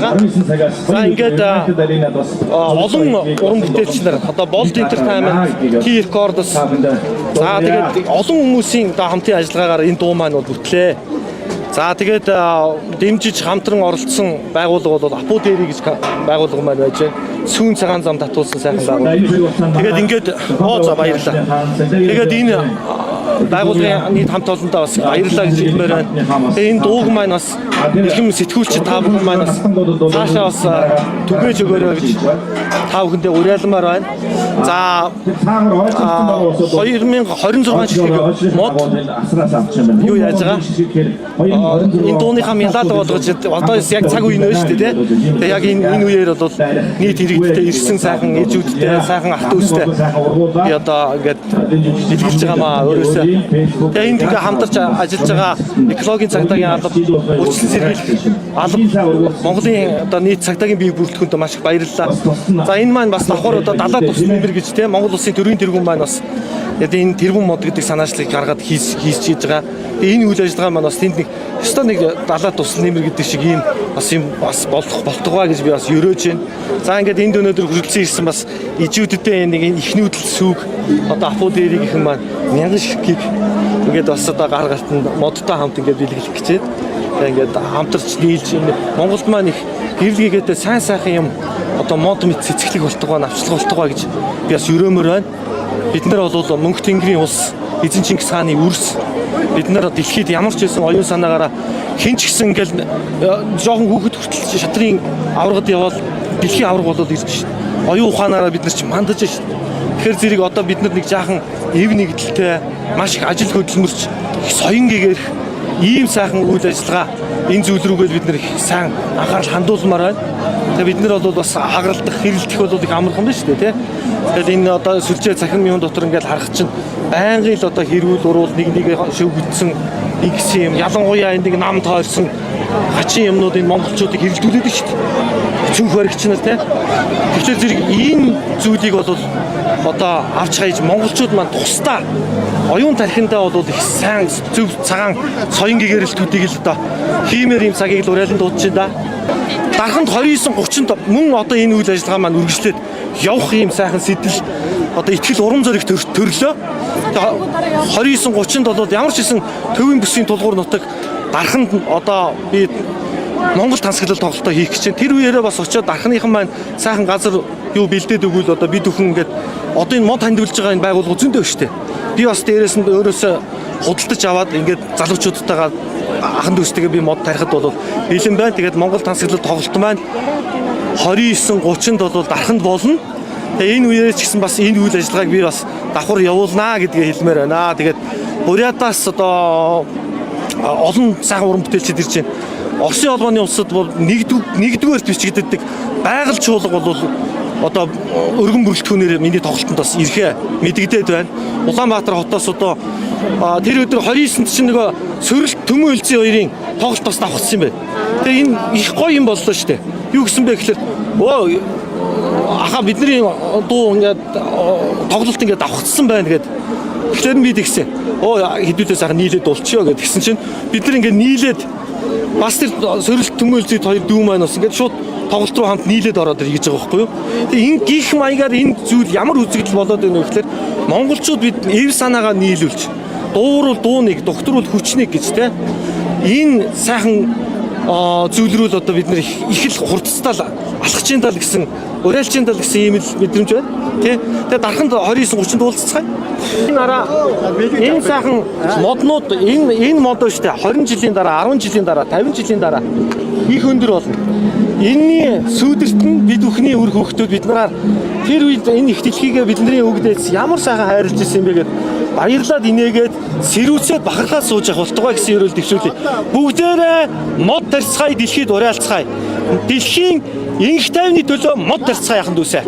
байгаа. 19 цагаас За, ингээд, United Arena-д бас олон уран бүтээлч нар одоо Bold Entertainment, T Records. За, тэгээд олон хүмүүсийн одоо хамтын ажиллагаагаар энэ дуу маань бол бүтлээ. За, тэгээд дэмжиж хамтран оролцсон байгууллага бол Апу Дэрий гэж байгууллага маань байж байна. Сүүн цагаан зам татуулсан сайхан байгууллага. Тэгээд ингээд оо, за, баярлалаа. Тэгээд энэ байгууллагын нийт хамт олондоо бас баярлалаа гэж хэлмээр байна. Тэгээд энэ дууг маань бас эрхэм сэтгүүлч та бүхэн маань бас цаашаа бас түгээж өгөөрэй гэж та бүхэндээ уриалмаар байна. За, цаагаар ойртсон байгаа улсууд 2026 жилийн мод асраас авч юм байна. юу яаж байгаа? Энэ дууныхаа мелоди болгож одоо яг цаг үе нөө шүү дээ, тий. Тэгээ яг энэ үеэр бол нийт иргэдтэй ирсэн сайхан ээжүүдтэй, сайхан ах дүүстэй би одоо ингээд дэлгэлж байгаа маа өөрөөсөө. Тэгээ энд ингээ хамтарч ажиллаж байгаа экологийн цагдаагийн алба, өөрчлөн сэргийлэх алба, Монголын одоо нийт цагдаагийн бие бүрэлдэхүүнтэй маш их баярлалаа. За, энэ маань бас давхар одоо далаа тус нэмэр гэж, тий, Монгол улсын төрийн тэргүүн маань бас яг энэ тэргүүн мод гэдэг санаачлагыг гаргаад хийж хийж байгаа. Тэгээ энэ үйл ажиллагаа маань бас тэнд нэг ёстой нэг далаа тус нэмэр гэдэг шиг ийм бас юм бас болох болтугай гэж би бас ерөөж байна. За, ингээд энд өнөөдөр хүрэлцэн ирсэн бас ижүүдтэй нэг энэ ихнүүдэл сүг одоо Апу дээрийнхэн маань мянган ширхгийг ингээд бас одоо гар гартанд модтой хамт ингээд бэлгэлэх гэж байна. Тэгээ ингээд хамтарч нийлж энэ Монголд маань их гэрлэгээтэй сайн сайхан юм одоо мод мэт цэцгэлэг болтугай, навчлах болтугай гэж би бас ерөөмөр байна. Бид нар бол мөнх тэнгэрийн улс, эзэн Чингис хааны үрс. Бид нар дэлхийд ямар ч байсан оюун санаагаараа хэн ч гэсэн ингээл жоохон хүүхэд хүртэл шатрын аврагд явбал дэлхийн авраг болоод ирж шин. Оюун ухаанаараа бид нар ч мандаж шин. Тэгэхээр зэрэг одоо бид нар нэг жаахан эв нэгдэлтэй маш их ажил хөдөлмөрч их соён гэгэрх ийм сайхан үйл ажиллагаа энэ зүйл рүүгээ бид нар их сайн анхаарал хандуулмаар байна. Тэгээ бид нар бол бас хагаралдах, хэрэлдэх бол их амархан байна шүү дээ, тий. Тэгэл энэ одоо сүлжээ цахим юм дотор ингээд харах чинь байнгын л одоо хэрүүл уруул нэг нэг шөвгдсөн ингэсэн юм, ялангуяа энэ нэг нам тойрсон хачин юмнууд энэ монголчуудыг хэрэлдүүлээд шүү дээ. Цүнх баригч нар, тий. Тэгэхээр зэрэг энэ зүйлийг бол одоо авч хайж монголчууд маань тусдаа оюун тархиндаа бол их сайн зөв цагаан соён гэгэрэлтүүдийг л одоо хиймээр юм цагийг л уриалан дуудаж байна да. Дарханд 29 30-нд мөн одоо энэ үйл ажиллагаа маань үргэлжлээд явах юм сайхан сэтэл одоо итгэл урам зориг төрлөө. 29 30-нд бол ямар ч хэсэн төвийн бүсийн тулгуур нутаг Дарханд одоо би Монгол тансаглал тоглолтоо хийх гэж байна. Тэр үеэрээ бас очиод дархныхан маань сайхан газар юу бэлдээд өгвөл одоо бид бүхэн ингээд одоо энэ мод хандивлж байгаа энэ байгууллага зөндөө шүү дээ. Би бас дээрээс нь өөрөөсөө худалдаж аваад ингээд залуучуудтайгаа ахын дүүстэйгээ би мод тарихад бол бэлэн байна. Тэгээд Монгол тансаглал тоглолт маань 29 30-нд бол дарханд болно. Тэгээ энэ үеэрээ ч гэсэн бас энэ үйл ажиллагааг би бас давхар явуулнаа гэдгээ хэлмээр байна. Тэгээд Бурятаас одоо олон сайхан уран бүтээлчид ирж байна. Оросын холбооны улсад бол нэгдүгээрт бичигддэг байгаль чуулга бол одоо өргөн бүрэлдэхүүнээр миний тоглолтод бас ирэхээ мэдэгдээд байна. Улаанбаатар хотоос одоо тэр өдөр 29-нд чинь нөгөө сөрөлт төмөн өлзий хоёрын тоглолт бас давхцсан юм байна. Тэгээ энэ их гоё юм боллоо шүү дээ. Юу гэсэн бэ гэхээр өө аха бидний дуу ингээд тоглолт ингээд давхцсан байна гэд. Тэгэхээр би тэгсэн. Оо, хэдүүлээ сайхан нийлээд дуулчихё гэд тэгсэн чинь бид нар ингээд нийлээд бас тэр сөрөлт төмөн өлзийд хоёр дүү маань бас ингээд шууд тоглолт руу хамт нийлээд ороод ирж гэж байгаа байхгүй юу. Тэгээ энэ гих маягаар энэ зүйл ямар үзэгдэл болоод байна вэ гэхээр монголчууд бид эв санаагаа нийлүүлж дуурал дууныг, дугтруул хүчнийг гэж те энэ сайхан зүйл рүү л одоо бид нар их л хурцтай л алхаж ин дал гэсэн уриалж ин дал гэсэн ийм л мэдрэмж байна. Тэ. Тэгээ дарханд 29 30-нд уулзцгаая. Энэ араа энэ сайхан моднууд энэ мод шүү дээ. 20 жилийн дараа, 10 жилийн дараа, 50 жилийн дараа их өндөр болно. Энийний сүүдэрт нь бид бүхний үр хөвгтүүд бид нараар тэр үед энэ их дэлхийгээ бидний өвгдээс ямар сайхан хайрлаж ирсэн юм бэ гэд баярлаад инээгээд сэрүүцээд бахархаад сууж явах болтугай гэсэн ерөөл дэвшүүлье. Бүгдээрээ мод тарьцгаая, дэлхийд уриалцгаая. Дэлхийн инх тайвны төлөө мод тарьцгаая яхан дүүсээ.